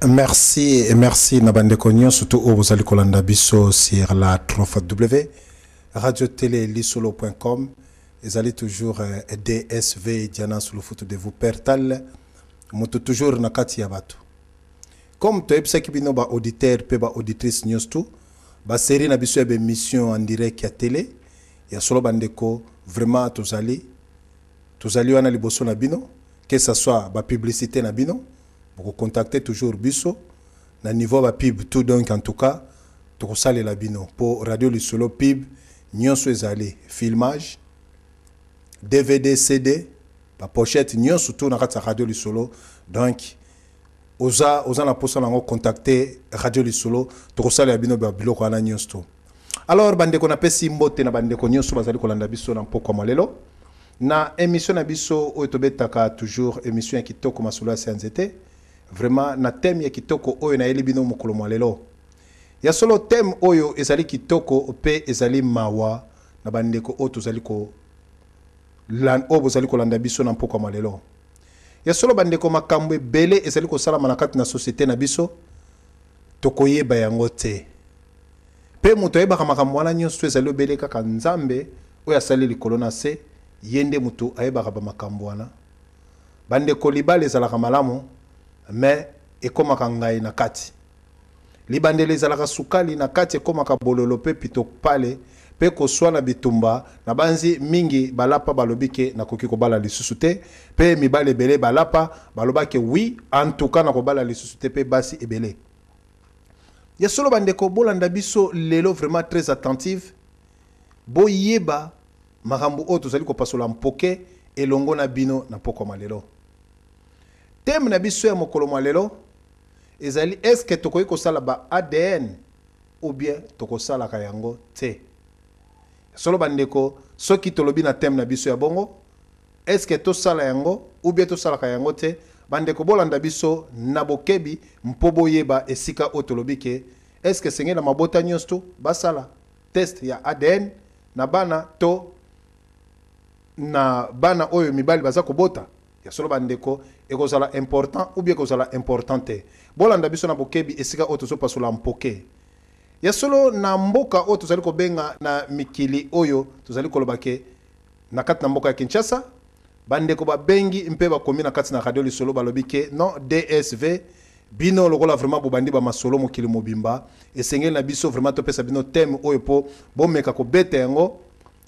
Merci et merci na bandeko nyonso to oyo bozali kolanda biso sur la 3 W radio télé lisolo.com. Ezali toujours DSV Diana Sulufutu de vous pertal moto toujours na kati ya bato. Comme toyebisaki bino ba auditeur pe ba auditrice nyonso tu ba série na biso ya ba émission en direct ya télé ya solo, bandeko, vraiment tozali wana liboso na bino, que ça soit ba publicité na bino, bokocontacter toujours biso na niveau ba pub tout. Donc en tout cas tokosalela bino po Radio Lisolo, pub nyonso ezali, filmage, DVD, CD, bapochette nyonso tout na kati ya Radio Lisolo. Donc oza na posa nango, contacter Radio Lisolo, tokosalela bino biloko wana nyonso tout. Alors bandeko, napesi mbote na bandeko nyonso bazali kolanda biso na mpokwa mwa lelo na émission na biso oyo tobetaka toujours, émission ya kitoko, Masolo ya se ya nzete. Vraiment na thème ya kitoko oyo nayeli bino mokolo mwa lelo, ya solo thème oyo ezali kitoko mpe ezali mawa na bandeko oyo tozali ko oyo bozali kolanda biso na mpokwa mwa lelo. Ya solo bandeko, makambo ebele ezali kosalama na kati na société na biso, tokoyeba yango te. Mpe moto ayebaka makambo wana nyonso ezali obele kaka Nzambe oyo asali likolo na se. Ye nde moto ayebaka bamakambo wana. Bandeko, libala ezalaka malamu, me ekomaka ngai na kati. Libandeli ezalaka sukali, na kati ekomaka bololo mpe pitopale mpe koswana, bitumba. Na banzi mingi balapa, balobi ke nakoki kobala lisusu te. Mpe mibali ebele balapa, balobaki: "Oui, en tout cas nakobala lisusu te." Mpe basi ebele. Ya solo bandeko, bolanda biso lelo vraiment très attentive, boyeba makambo oyo tozali kopasola mpoke elongo na bino na pokwa mwa lelo. Thème na biso ya mokolo mwa lelo ezali: est-ce tokoki kosala ba ADN ou bien tokosalaka yango te? Solo bandeko, soki tolobi na thème na biso ya bongo, est-ce tosala yango ou bien tosalaka yango te? Bandeko, bolanda biso na bokebi mpo boyeba esika oyo tolobi ke est-ce esengeli na mabota nyonso to basala test ya ADN na bana to na bana oyo mibali baza kobota. Ya solo bandeko, ekozala important ou bien ekozala important te? Bolanda biso na bokebi esika oyo tozopasola mpoke. Ya solo, na mboka oyo tozali kobenga na mikili oyo tozali koloba ke na kati na mboka ya Kinshasa, bandeko babengi mpe bakomi na kati na Radio Lisolo, balobi ke non, DSV, bino lokola vraiment bobandi bamasolo mokili mobimba, esengeli na biso vraiment topesa bino thème oyo mpo bomeka kobeta yango,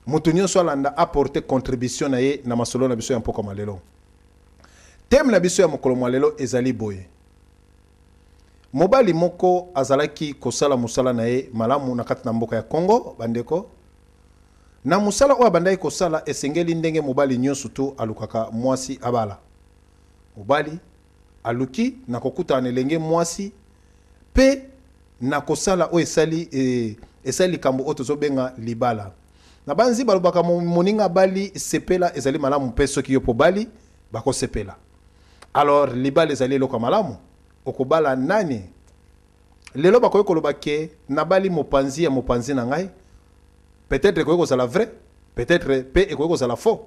moto nyonso alanda, apporter contribution na ye na masolo na biso ya mpoka malelo. Thème na biso ya mokolo mwa lelo ezali boye: mobali moko azalaki kosala mosala na ye malamu na kati na mboka ya Congo. Bandeko, na mosala oyo abandaki kosala, esengeli ndenge mobali nyonso to alukaka mwasi abala. Mobali aluki na kokutana na elenge mwasi mpe na kosala oyo esali likambo oyo tozobenga libala. Na banzi balobaka moninga abali, sepela, ezali malamu. Mpe soki yo mpo bali, bakosepela. Alors libala ezali eloko ya malamu. Okobala nani? Lelo bakoki koloba ke nabali mopanzi ya mopanzi na ngai. Peut-être ekoki kozala vrai, peut-être mpe ekoki kozala faux,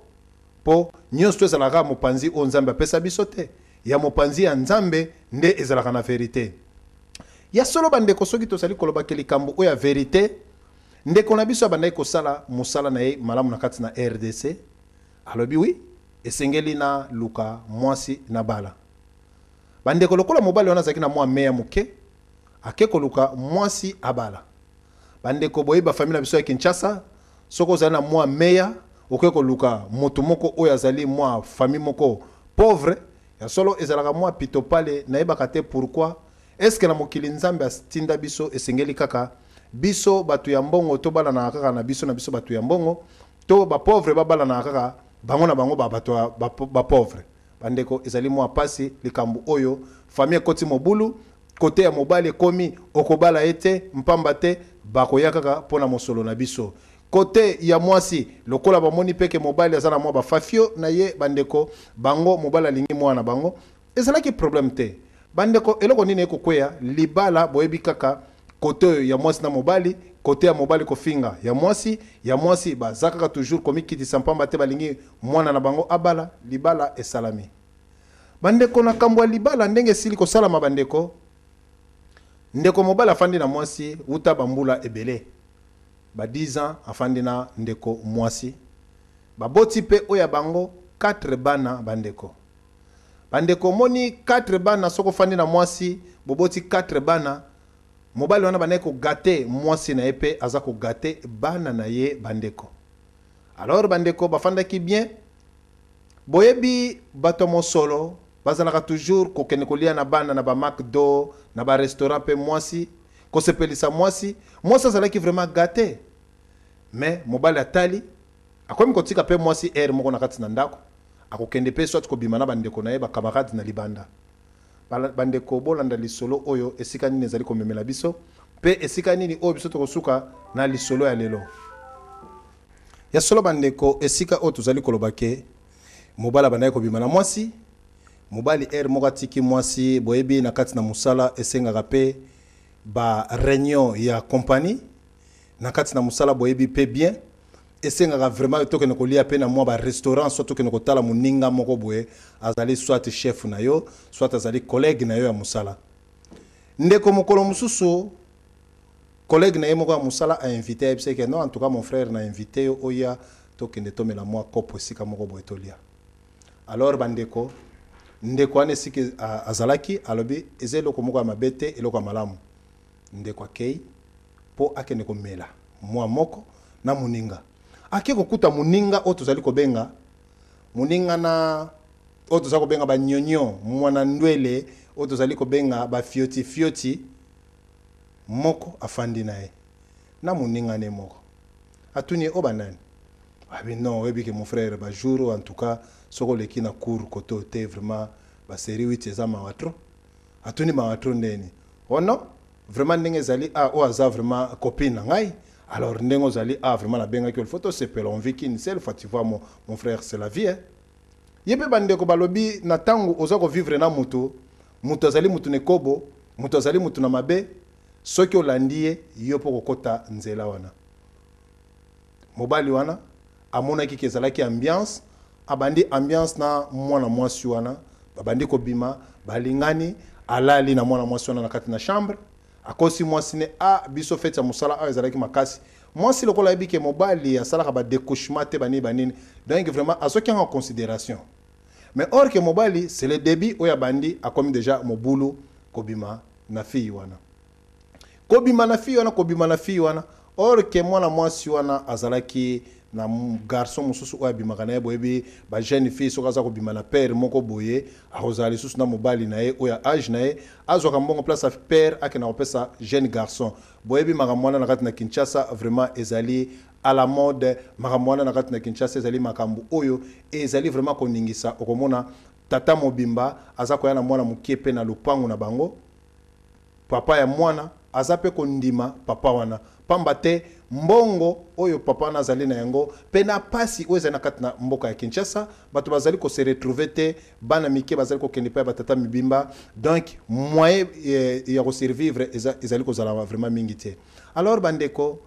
mpo nyonso to ezalaka mopanzi oyo Nzambe apesa biso te. Ya mopanzi ya Nzambe nde ezalaka na vérité. Ya solo bandeko, soki tozali kolobaka likambo oyo ya vérité, ndeko na biso abandaki kosala mosala na ye malamu na kati na RDC. Alobi: "Oui, esengeli na luka mwasi na bala." Bandeko, lokola mobali wana azalaki na mwa meya moke, ake koluka mwasi abala. Bandeko, boyeba famille na biso ya Kinshasa, soki ozali na mwa meya, okoki koluka moto moko oyo azali mwa famille moko pauvre. Ya solo ezalaka mwa pitopale. Nayebaka te pourquoi est-ce na mokili Nzambe atinda biso esengeli kaka biso bato ya mbongo tobalanaka kaka na biso na biso bato ya mbongo, to bapauvre babalanaka kaka bango na bango bato ya bapauvre. Bandeko, ezali mwa pasi likambo oyo. Famille ekoti mobulu. Kote ya mobali ekomi okobala ye te, mpamba te bakoya kaka mpo na mosolo na biso. Kote ya mwasi, lokola bamoni peke mobali aza na mwa bafafio na ye, bandeko, bango mobali alingi mwana bango, ezalaki problème te. Bandeko, eloko nini ekokweya libala? Boyebi kaka kote oyo ya mwasi na mobali, kote ya mobali kofinga ya mwasi, ya mwasi baza kaka toujours komikitisa, mpamba te balingi mwana na bango abala. Libala esalami. Bandeko, na kambo ya libala ndenge esili kosalama, bandeko. Ndeko mobali afandi na mwasi wuta bambula ebele, ba 10 ans afandi na ndeko mwasi, baboti mpe oyo ya bango 4 bana. Bandeko, bandeko, omoni 4 bana, soki ofandi na mwasi, boboti 4 bana, mobali wana bandaki kogâter mwasi na ye mpe aza kogâter bana na ye. Bandeko, alors bandeko bafandaki bien. Boyebi, bato ya mosolo bazalaka toujours kokende kolia na bana na baMcDo, na barestaurant, mpe mwasi kosepelisa mwasi. Mwasi azalaki vraiment gâté, mais mobali atali, akomi kotika mpe mwasi heure moko na kati na ndako, akokende mpe soit kobima na bandeko na ye, bacamarade na libanda. Bandeko, bolanda lisolo oyo, esika nini ezali komemela biso mpe esika nini oyo biso tokosuka na lisolo ya lelo. Ya solo bandeko, esika oyo tozali koloba ke mobali abandaki kobima na mwasi, mobali heure moko atiki mwasi. Boyebi, na kati na mosala esengaka mpe baréunion ya compagnie na kati na mosala. Boyebi mpe bien, esengaka vraiment tokende kolia mpe na mwa barestaurant, soit tokende kotala moninga moko boye azali soit chef na yo, soit azali collègue na yo ya mosala. Ndeko, mokolo mosusu collègue na ye moko ya mosala ainvité, ayebisa ke: "Non, en tout cas mon frère, na invité yo, oya tokende tomela mwa kopo esika moko boye, tolia." Alors bandeko, ndeko wana esika azalaki, alobi eza eloko moko ya mabe te, eloko ya malamu. Ndeko akei mpo akende komela mwa moko na moninga. Ake kokuta moninga oyo tozali kobenga moninga na oyo tozali kobenga banyonyo, mwana ndwele, oyo tozali kobenga bafioti fioti moko, afandi na ye na moninga ne moko. Atuni ye: "O banani?" Abi: "Non, oyebi ke mon frère, bajour oyo, en tout cas soki oleki na cour kote oyo te, vraiment basérie 8 eza mawa trop." Atuni: "Mawa trop ndeni?" "Oh non, vraiment ndenge ezali, ah, oyo aza vraiment copine na ngai. Alors ndenge ozali, ah, vraiment nabengaki, il faut tosepela, on vit qu'une seule fois, tu vois mon frère, c'est la vie, hein." Ye mpe bandeko balobi, na ntango oza kovivre na moto, moto azali motu na ekobo, moto azali motu na mabe, soki olandi ye, yo mpo kokɔta nzela wana. Mobali wana amonaki ke ezalaki ambiance, abandi ambiance na mwana mwasi wana, babandi kobima, balingani, alali na mwana mwasi wana na kati na chambre. Akosi mwasi ne: "A biso fête ya mosala awa ezalaki makasi." Mwasi lokola ayebi ke mobali asalaka badécouchement te, banini banini, donc vraiment azwaki yango en considération. Mais or ke mobali, c'est le début oyo abandi, akomi déjà mobulu, kobima na fille wana, kobima na fille wana, kobima na fille wana. Or ke mwana mwasi wana azalaki na garçon mosusu oyo abimaka na ye. Boyebi bajeune fille, soki aza kobima na père moko boye, akozala lisusu na mobali na ye oyo age na ye, azwaka mbongo place ya père, akenda kopesa jeune garçon. Boyebi makambo wana na kati na Kinshasa, vraiment ezali à la mode. Makambo wana na kati na Kinshasa ezali makambo oyo ezali vraiment koningisa. Okomona tata mobimba aza koya na mwana mokie mpe na lopango na bango, papa ya mwana aza mpe kondima papa wana, pamba te mbongo oyo papa wana azali na yango mpe na pasi oyo ezali na kati na mboka ya Kinshasa, bato bazali kose retrouver te, bana mike bazali kokende mpe ya batata mibimba, donc moyen ya kosurvivre ezali kozala vraiment mingi te. Alors bandeko,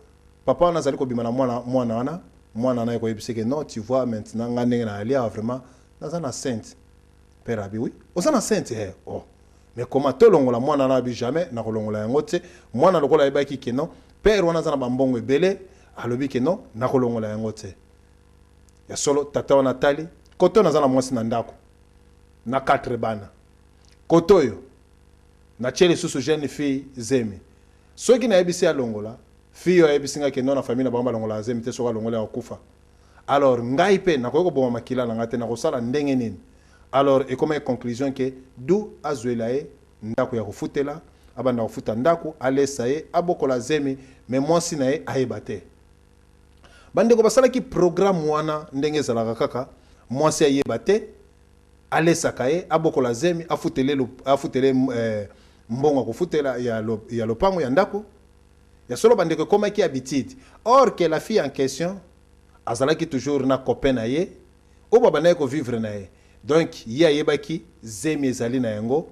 papa wana azali kobima na mwana, mwana wana, mwana wana ekoyebisa ke: "Non, tu vois maintenant, nga ndenge na ali awa, vraiment naza na enceinte." Père abi: "Oui, oza na enceinte, eh? Oh, mais comment tolongola?" Mwana wana abi: "Jamais nakolongola yango te." Mwana lokola ayebaki ke non, père wana aza na bambongo ebele, alobi ke non, nakolongola yango te. Ya solo, tata wana atali kote oyo: naza na mwasi na ndako na 4 bana, kote oyo natie lisusu jeune fille zemi. Soki nayebisi alongola, fille oyo ayebisi ngai ke non, na famille na bango balongola zemi te, soki alongoli akokufa. Alors ngai mpe nakoki koboma makila na ngai te, nakosala ndenge nini? Alors ekomaki conclusion ke du azwela ye ndako ya kofutela, abanda kofuta ndako, alesa ye, abokola zemi, mais mwasi na ye ayeba te. Bandeko, basalaki programme wana ndenge ezalaka kaka, mwasi ayeba te, alesaka ye, abokola zemi, afutele, afutele mbongo ya kofutela ya lopango, ya ndako. Ya solo bandeko, ekomaki habitude. Or que la fille en question azalaki toujours na copain na ye oyo babandaki kovivre na ye, donc ye ayebaki zemi ezali na yango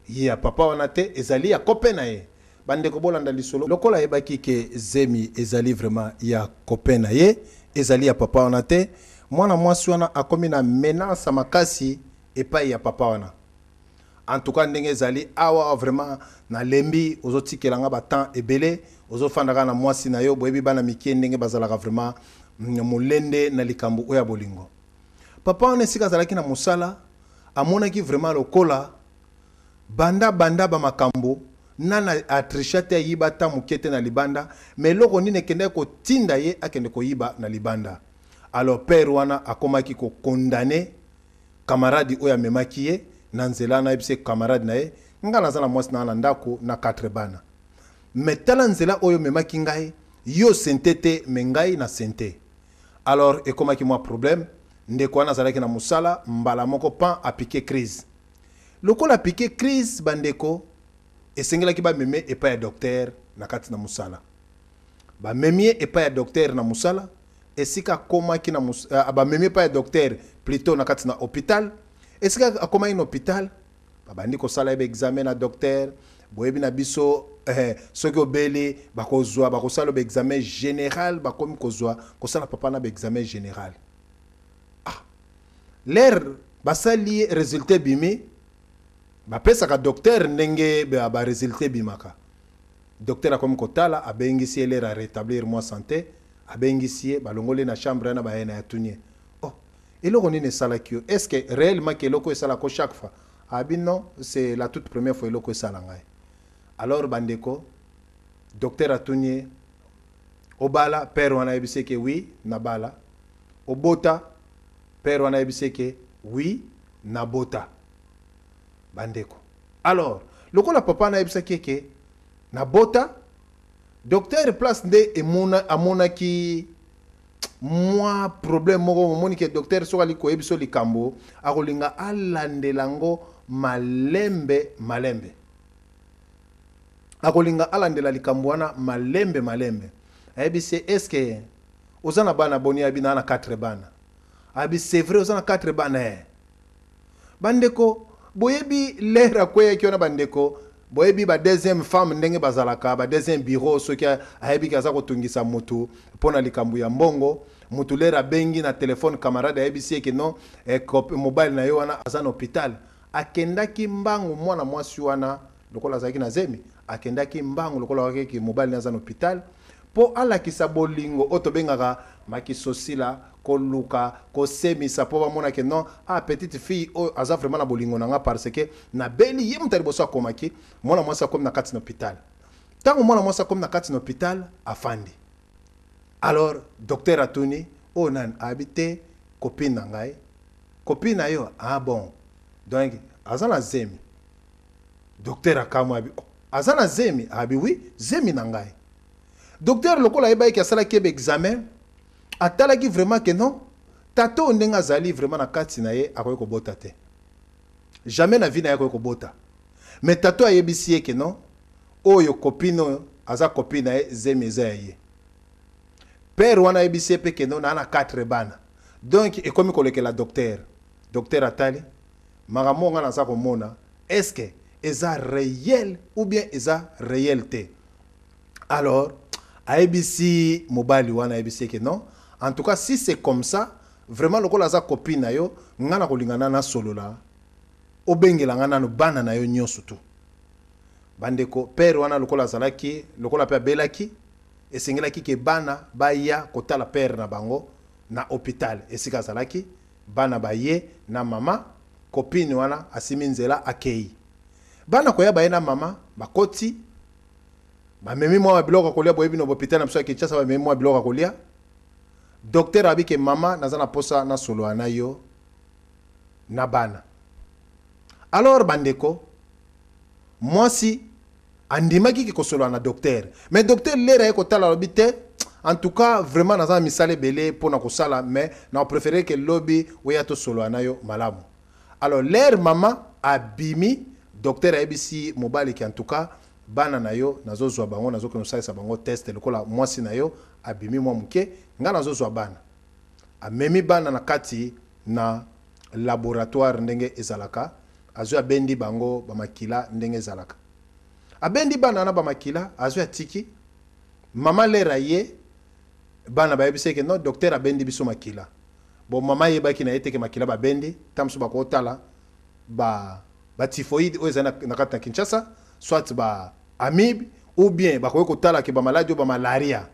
ye ya papa wana te, ezali ya copain na ye. Bandeko, bolanda lisolo. Lokola ayebaki ke zemi ezali vraiment ya copain na ye, ezali ya papa wana te, mwana mwasi wana akomi na menace makasi epai ya papa wana. En tout cas, ndenge ezali awa, vraiment nalembi. Ozotikela nga batemps ebele, ozofanda na mwasi na yo. Boyebi bana mike ndenge bazalaka vraiment molende na likambo oyo ya bolingo. Papa wana, esika azalaki na mosala, amonaki vraiment lokola banda banda bamakambo nana atricha te, ayiba ata moke te na libanda. Mais eloko nini ekendaki kotinda ye akende koyiba na libanda? Alors père wana akomaki kocondamner camarade oyo amemaki ye na nzela. Nayebisi camarade na ye: "Ngai naza na mwasi na na ndako na 4 bana, mais tala nzela oyo omemaki ngai. Yo sente te, mais ngai na sente." Alors ekomaki mwa problème. Ndeko wana azalaki na mosala, mbala moko pan apiquer crise. Lokola apiquer crise, bandeko, esengelaki bameme epai ya docteur na kati na mosala. Bamemi ye epai ya docteur na mosala. Esika akomaki na bamemi epai ya docteur plutôt na kati na hôpital. Esika akomaki na hôpital, babandi kosala ye baexamen na docteur. Boyebi na biso soki obeli, bakozwa, bakosala baexamen général. Bakomi kozwa, kosala papa na baexamen général. Ah, l'heure basali ye, résultat ebimi. Bapesaka docteur ndenge barésultat ebimaka. Docteur akomi kotala, abengisi ye. L'heure arétablir mwa santé, abengisi ye, balongoli na chambre wana, baye na ye, atuni ye: "Oh, eloko nini esalaki yo? Est ce que réellement ke eloko esalako chaque fois?" Abi: "Non, c'est la toute première fois eloko esala ngai." Alors bandeko, docteur atuni ye: "Obala?" Père wana ayebisi ke: "Oui, nabala." "Obota?" Père wana ayebisi ke: "Oui, nabota." Bandeko, alors lokola papa wana ayebisaki eke nabota, docteur place nde emona, amonaki mwa problème moko. Omoni ke docteur, soki ali koyebi so likambo, akolinga alandela yango malembe malembe, akolinga alandela likambo wana malembe malembe. Ayebisi: "Est-ce oza na bana boni?" Abi: "Na 4 bana." Abi: "C'est vrai, oza na 4 bana?" Eh. Bandeko, boyebi l'heure akweyaki wana, bandeko, boyebi ba deuxième femme ndenge bazalaka, ba deuxième bureau. Soki ayebiki aza kotungisa motu mpo na likambo ya mbongo, motu l'heure abengi na telefone, camarade ayebisi eke non, mobali na ye wana aza na hôpital, akendaki mbangu. Mwana mwasi wana, lokola azalaki na zemi, akendaki mbangu lokola akeki mobali na aza na hôpital, mpo alakisa bolingo oyo tobengaka makisosila, koluka kosemisa mpo bamona ke non, ah, petite fille oyo aza vraiment na bolingo na nga, parce que nabeli, ye moto ya liboso akomaki. Mwana mwasi akomi na kati na hôpital. Ntango mwana mwasi akomi na kati na hôpital, afandi. Alors docteur atuni: "Oyo nani?" Abi te: "Copine na ngai." "Copine na yo? Ah bon, donc aza na zemi?" Docteur akamwa, abi: "Oh, aza na zemi?" Abi: "Oui, zemi na ngai." Docteur, lokola ayebaki, asalaki ye baexamen, atalaki vraiment ke non, tata oyo ndenge azali vraiment na kati na ye, akoki kobota te, jamais na vie na ye akoki kobota. Mais tata ayebisi ye ke non, oyo copine oyo aza copine na ye, zemi eza ya ye. Père wana ayebisi ye mpe ke non, naa na 4 bana. Donc ekomi kolekela docteur. Docteur atali makambo nga naza komona, est ce que eza réel ou bien eza réel te? Alors ayebisi mobali wana, ayebisi ke non, en tout cas, si c'est comme ça, vraiment lokola aza copine na yo, nga na kolinga na nasolola, obengela nga nano bana na yo nyonso tu. Bandeko, père wana lokola azalaki, lokola mpe abelaki, esengelaki ke bana baya kotala père na bango na hôpital esika azalaki. Bana baye na mama. Copine wana asimi nzela, akei. Bana koya, baye na mama, bakoti, bamemi mwa biloko ya kolia. Boyebi na hôpital na biso ya Kinshasa, bamemi mwa biloko ya kolia. Docteur abi ke: "Mama, naza na posa nasolola na yo na bana." Alors bandeko, mwasi andimaki ke kosolola na docteur. Mais docteur, l'heure aye kotala, alobi: "Te, en tout cas vraiment naza na misala ebele mpona kosala, mais na préféré ke lobi oya tosolola na yo malamu." Alors l'heure mama abimi, docteur ayebisi mobali ke: "En tout cas, bana na yo nazozwa bango, nazokende kosalisa bango test. Lokola mwasi na yo abimi mwa moke, ngai nazozwa bana." Amemi bana na kati na laboratoire ndenge ezalaka, azwi, abendi bango bamakila ndenge ezalaka. Abendi bana na bamakila, azwi, atiki mama. L'heure ye, bana bayebisi eke non, docteur abendi biso makila. Bon, mama ayebaki na ye te ke makila babendi. Ta mosusu bakotala ba Ba typhoïde oyo ezali na kati na Kinshasa, soit ba amibe ou bien bakoki kotala ke ba maladi oyo ba malaria.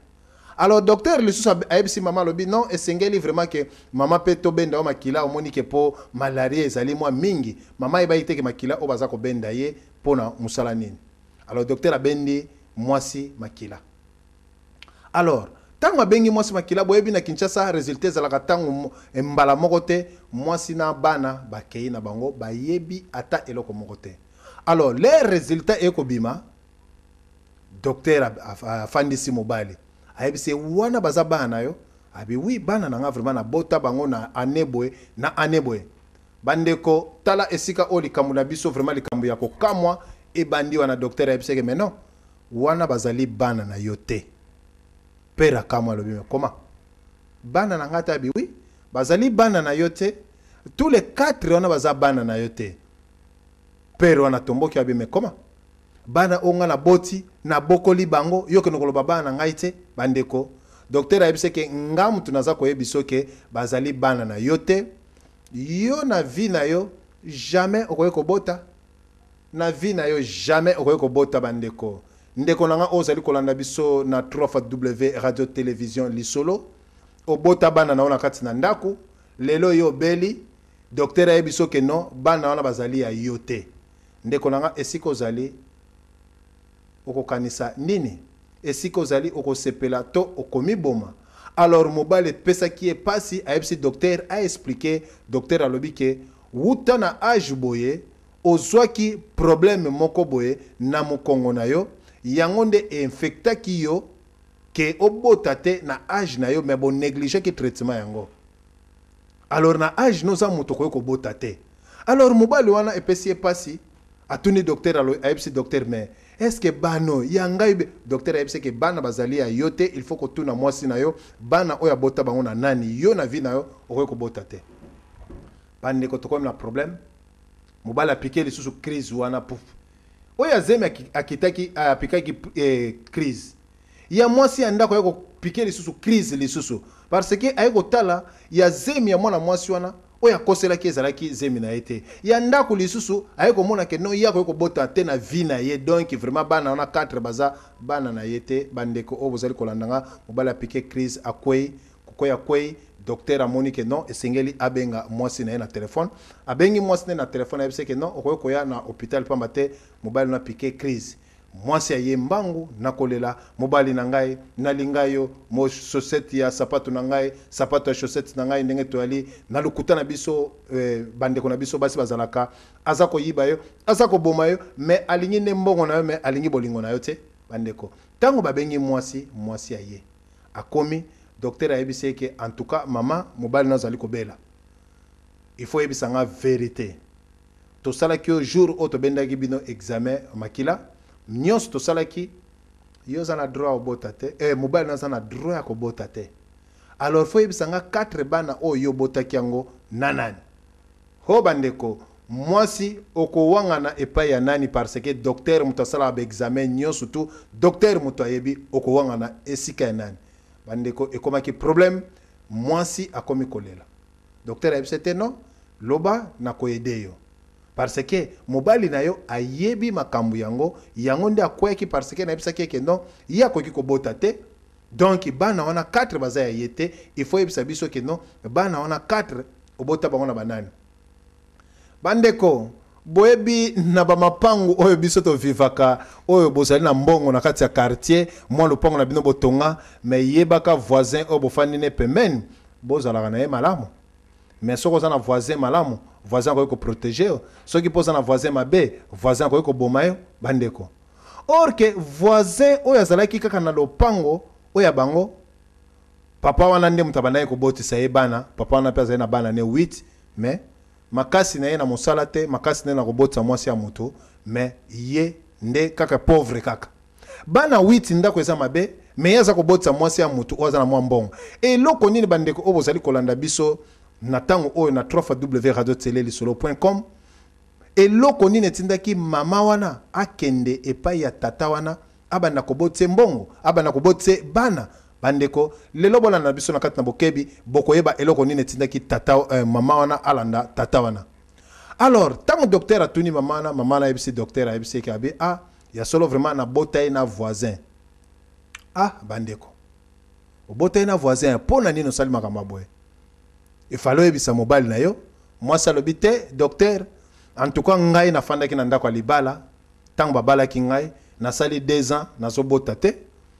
Alors docteur lisusu ayebisi mama, alobi non, esengeli vraiment ke mama mpe tobenda yo makila, omoni ke mpo malaria ezali mwa mingi. Mama ayebaki te ke makila oyo baza kobenda ye mpona mosala nini. Alors docteur abendi mwasi makila. Alors ntango abengi mwasi makila, boyebi na Kinshasa résultat ezalaka ntango mbala moko te. Mwasi na bana bakei na bango, bayebi ata eloko moko te. Alors les résultats ekobima, docteur afandisi mobali, ayebisi ye: "Wana baza bana na yo?" Abi: "Oui, bana na nga vraiment, nabota bango na année boye, na année boye." Bandeko, tala esika oyo likambo na biso vraiment, likambo ya kokamwa ebandi wana. Docteur ayebisi eke: "Mais non, wana bazali bana na yo te." Père akamwa, alobi: "Mais comment, bana na ngai te?" Abi: "Oui, bazali bana na yo te, tous les quatre wana baza bana na yo te." Père wana tomboki, abi: "Mais comment, bana oyo ngai naboti, nabokoli bango, yo kende koloba bana na ngai te?" Bandeko, docteur ayebisi ke nga mutu naza koyebi ke bazali bana na yo te. Yo na vie na yo jamais okoki kobota, na vie na yo jamais okoki kobota. Bandeko, ndeko na nga oyo ozali kolanda biso na 3 W Radio Télévision Lisolo, obota bana na yo na kati na ndako, lelo yo obeli, docteur ayebi so ke non, bana wana bazali ya yo te. Ndeko na nga, esika ozali okokanisa nini? Esika ozali okosepela to okomiboma? Alors mobali epesaki ye mpasi, ayebisi docteur aexpliquer. Docteur alobi ke wuta na âge boye ozwaki problème moko boye na mokongo na yo, yango nde infectaki yo ke obota te na âge na yo, mais bonégligeaki traitement yango. Alors na âge no oza moto okoki kobota te. Alors mobali wana epesi ye mpasi, atuni docteur, ayebisi docteur: "Mais est ce que bana ya ngai?" Docteur ayebisi ke bana bazali ya yo te, il faut kotuna mwasi na yo, bana oyo abota bango na nani. Yo na vie na yo okoki kobota te. Bandeko, tokomi na problème. Mobali apike lisusu crise wana, puf, oyo azemi akitaki, apikaki crise ya mwasi ya ndako, aye kopike lisusu crise lisusu, parce que aye kotala ya zemi ya mwana mwasi wana oyo akoselaki ezalaki zemi na ye te. Ya ndako lisusu aye komona ke non, ye akoki kobota te na vie na ye, donc vraiment bana wana 4 baza bana na ye te. Bandeko oyo bozali kolanda nga, mobali apike crise, akwei, kokwei akwei. Docteur amoni ke non, esengeli abenga mwasi na ye na telefone. Abengi mwasi na ye na telefone, ayebisi ke non, okoki koya na hôpital pamba te mobali no apike crise. Mwasi aye mbangu na kolela: "Mobali na ngai, nalinga yo, mo chaussette ya sapato na ngai, sapato ya chaussette na ngai." Ndenge toyali na lokuta na biso, bandeko na biso basi bazalaka, aza koyiba yo, aza koboma yo, mais alingi nde mbongo na yo, mais alingi bolingo na yo te. Bandeko, ntango babengi mwasi, mwasi aye, akomi, docteur ayebisi ye ke en tout cas mama, mobali na azali kobela, il faut oyebisa nga vérité. Tosalaki yo jour oyo tobendaki bino examen makila nyonso tosalaki, yo oza na droit ya kobota te, mobali na aza na droit ya kobota te. Alors faut oyebisa nga 4 bana oyo yo obotaki yango na nani? Ho bandeko, mwasi okowangana epai ya nani? Parce que docteur moto asalaka baexamen nyonso tu, docteur moto ayebi, okowangana esika ya nani? Bandeko, ekomaki problème, mwasi akomi kolela. Docteur ayebisi te non, loba na koaider yo, parce que mobali na yo ayebi makambo yango, yango nde akweyaki, parce que nayebisaki eke non, ye akoki kobota te, donc bana wana 4 baza ya ye te. Il faut yebisa biso ke non, bana wana 4 obota bango na banani? Bandeko, boyebi na bamapangu oyo biso tovivaka, oyo bozali na mbongo na kati ya quartier, mwa lopango na bino botonga, mais yebaka voisin oyo bofandi ne pembeni, bozalaka na ye malamu. Mais soki oza na voisin malamu, voisin akoki koprotéger yo. Soki mpo oza na voisin mabe, voisin akoki koboma yo. Bandeko, or ke voisin oyo azalaki kaka na lopango oyo ya bango, papa wana nde moto abandaki kobotisa ye bana. Papa wana mpe azali na bana ne 8, mais makasi na ye na mosala te, makasi na ye na kobotisa mwasi ya moto, mais ye nde kaka pauvre, kaka bana 8, ndako eza mabe, mais ye aza kobotisa mwasi ya moto oyo aza na mwa mbongo. Eloko nini, bandeko oyo bozali kolanda biso na ntango oyo na 3 W Radio Télé Lisolo com, eloko nini etindaki mama wana akende epai ya tata wana, abanda kobotisa mbongo, abanda kobotisa bana? Bandeko, lelo bolanda biso na kati na bokebi, bokoyeba eloko nini etindaki tata, mama wana alanda tata wana. Alors ntango docteur atuni mama wana, mama wana ayebisi docteur, ayebisi eke abi: "Ah, ya solo, vraiment nabota ye na voisin." Ah bandeko, obota ye na voisin, mpo na nini osali makambo ya boye? Efale oyebisa mobali na yo. Mwasi alobi: "Te docteur, en tout cas ngai nafandaki na ndako ya libala. Ntango babalaki ngai, nasali 2 ans nazobota te.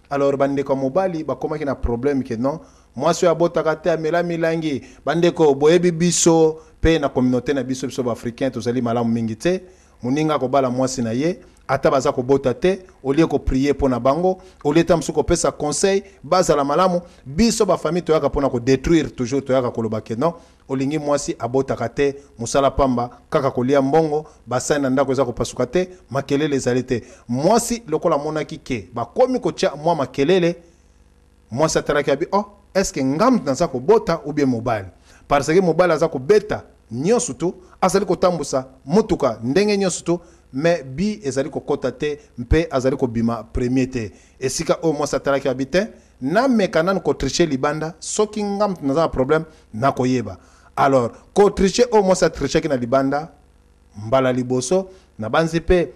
Alors bandeko ya mobali bakomaki na problème ke non, mwasi oyo abotaka te, amela milangi." Bandeko, boyebi biso mpe na communauté na biso, biso baafricain tozali malamu mingi te. Moninga akobala mwasi na ye, ata baza kobota te, olie koprier mpo na bango, olie ta mosusu kopesa conseil bazala malamu, biso bafamille toyaka mpona kodétruire toujours. Toyaka koloba ke non, olingi mwasi abotaka te, mosala pamba, kaka kolia mbongo, basali na ndako eza kopasuka te, makelele ezali te. Mwasi lokola amonaki ke bakomi kotia mwa makelele, mwasi atalaki, abi: "Oh, est-ce nga mutu naza kobota ou bien mobali? Parce que mobali aza kobeta nyonso tu, azali kotambusa motuka ndenge nyonso tu, mais bi ezali kokɔta te mpe azali kobima premier te." Esika oyo mwasi atalaki, abi: "Te, nameka nanu kotricher libanda. Soki nga mutu naza na problème, nakoyeba." Alors kotricher oyo mwasi atrichaki na libanda mbala liboso, nabanzi mpe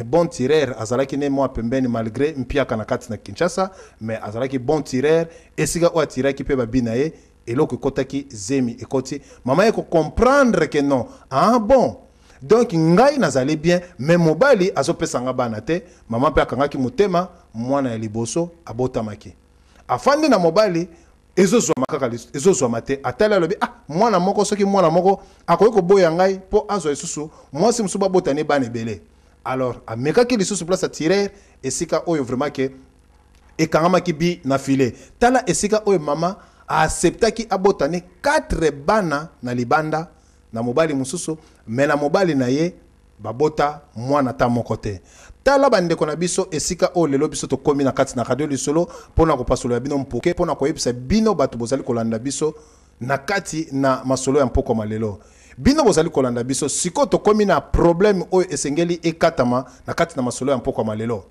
bon tireur azalaki ne mwa pembeni, malgré mpiaka na kati na Kinshasa, mais azalaki bon tireur. Esika oyo atiraki mpe babi na ye, eloko ekɔtaki, zemi ekɔti. Mama ye kocomprendre ke non, ah bon, donc ngai nazali bien, mais mobali azopesa nga bana te. Mama mpe akangaki motema. Mwana ya liboso abotamaki, afandi na mobali, ezozwama kaka, ezozwama te. Atali, alobi: "Ah, mwana moko, soki mwana moko akoki koboya ngai mpo azwa lisusu mwasi mosusu, babotani bana ebele." Alors amekaki lisusu place ya tireur, esika oyo vraiment ke ekangamaki bi na filet. Tala esika oyo mama aacceptaki abotani 4 bana na libanda na mobali mosusu, me na mobali na ye babota mwana ta moko te. Tala bandeko na biso, esika oyo lelo biso tokómi na kati na Radio Lisolo mpona kopasolola bino mpoke, mpona koyebisa bino bato bozali kolanda biso na kati na masolo ya mpokoma lelo. Bino bozali kolanda biso sikoyo, tokómi na problème oyo esengeli ekatama na kati na masolo ya mpokoma lelo.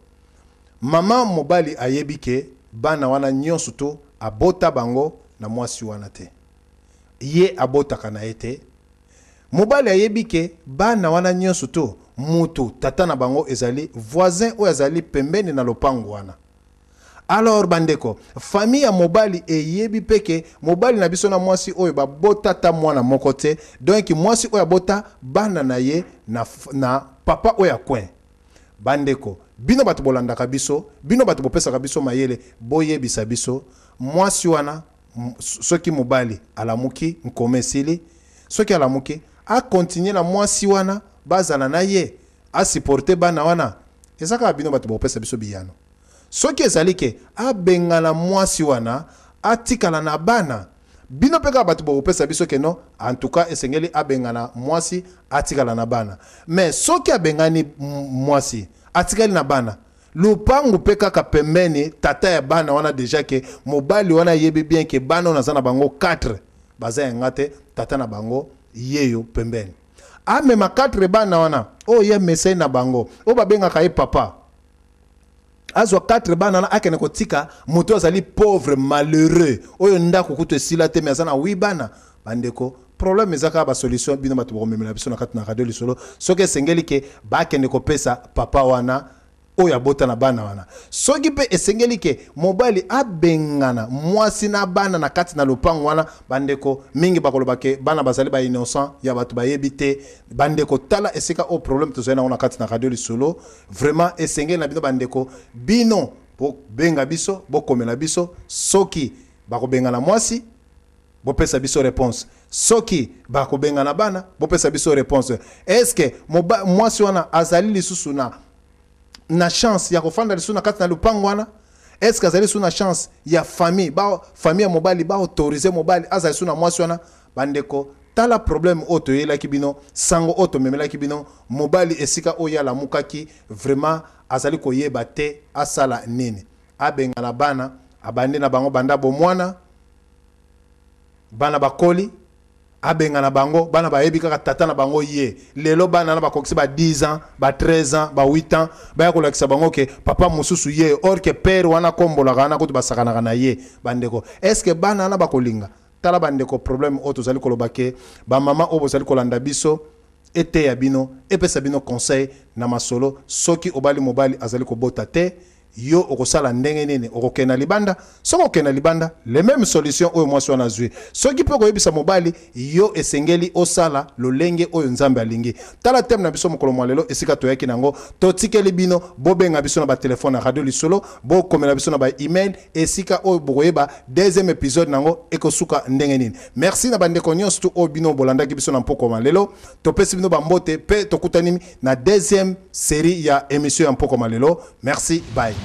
Mama, mobali ayebi ke bana wana nyonso to abota bango na mwasi wana te, ye abotaka na ye te. Mobali ayebi ke bana wana nyonso to mutu tata na bango ezali voisin oyo azali pembeni na lopango wana. Alors bandeko, famille ya mobali eyebi mpe ke mobali na biso na mwasi oyo babota ta mwana moko te. Donc mwasi oyo abota bana na ye na papa oyo ya coin. Bandeko, bino bato bolandaka biso, bino bato bopesaka biso mayele, boyebisa biso: mwasi wana, soki mobali alamuki, nkoma esili, soki alamuki, akontinue na mwasi wana, bazala na ye, asupporte bana wana? Eza kaka bino bato bopesa biso biyano. Soki ezali ke abengana mwasi wana, atikala na bana, bino mpe kaka bato bokopesa biso ke non, en tout cas esengeli abengana mwasi, atikala na bana. Mais soki abengani mwasi, atikali na bana, lupangu mpe kaka pembeni, tata ya bana wana déjà ke mobali wana ayebi bien ke bana oyo naza na bango 4 baza yanga te, tata na bango yeyo pembeni, amema 4 bana wana oyo ye mesai na bango, oyo babengaka ye papa, azwa 4 bana wana, akende kotika moto azali pauvre malheureux, oyo ndako kutu esila te, me aza na 8 bana. Bandeko, problème eza kaka basolution. Bino bato bokomemela biso na kati na Radio Lisolo. Soki esengeli ke bakende kopesa papa wana oyo abota na bana wana, soki mpe esengeli ke mobali abengana mwasi na bana na kati na lopango wana. Bandeko mingi bakoloba ke bana bazali bainnocent ya bato, bayebi te. Bandeko, tala esika oyo problème tozali nango na kati na Radio Lisolo. Vraiment esengeli na bino bandeko, bino bobenga biso, bokomela biso. Soki bakobengana mwasi, bopesa biso réponse. Soki bakobengana bana, bopesa biso réponse. Est-ce mwasi wana azali lisusu na chance ya kofanda lisusu na kati na lupango wana? Est ce que azali lisusu na chance ya famille, ba famille ya mobali baautoriser mobali azala lisusu na mwasi wana? Bandeko, tala problème oyo toyelaki bino, sango oyo tomemelaki bino. Mobali, esika oyo alamukaki, vraiment azali koyeba te asala nini. Abengana bana, abandi na bango banda bomwana, bana bakoli, abengana bango, bana bayebi kaka tata na bango ye. Lelo bana na bakokisi ba 10 ans, ba 13 ans, ba 8 ans, baya kolakisa bango ke papa mosusu ye, or ke père wana kombolaka wana kutu basakanaka na ye. Bandeko, est ce que bana wana bakolinga? Tala bandeko, problème oyo tozali koloba ke bamama oyo bozali kolanda biso, Eteya bino, epesa bino conseil na masolo. Soki obali mobali azali kobota te, yo okosala ndenge nini? Okokende na libanda? Soki okende na libanda, le même solution oyo mwasi wana azwi. Soki mpe okoyebisa mobali yo, esengeli osala lolenge oyo Nzambe alingi. Tala thème na biso mokolo mwa lelo, esika toyaki nango. Totikeli bino, bobenga biso na batelefone na Radio Lisolo, bokomela biso na baemail, esika oyo bokoyeba deuxième épisode nango ekosuka ndenge nini. Merci na bandeko nyonso tu oyo bino bolandaki biso na mpokwa lelo. Topesi bino bambote mpe tokutani na deuxième série ya émission ya mpokwa lelo. Merci, bye.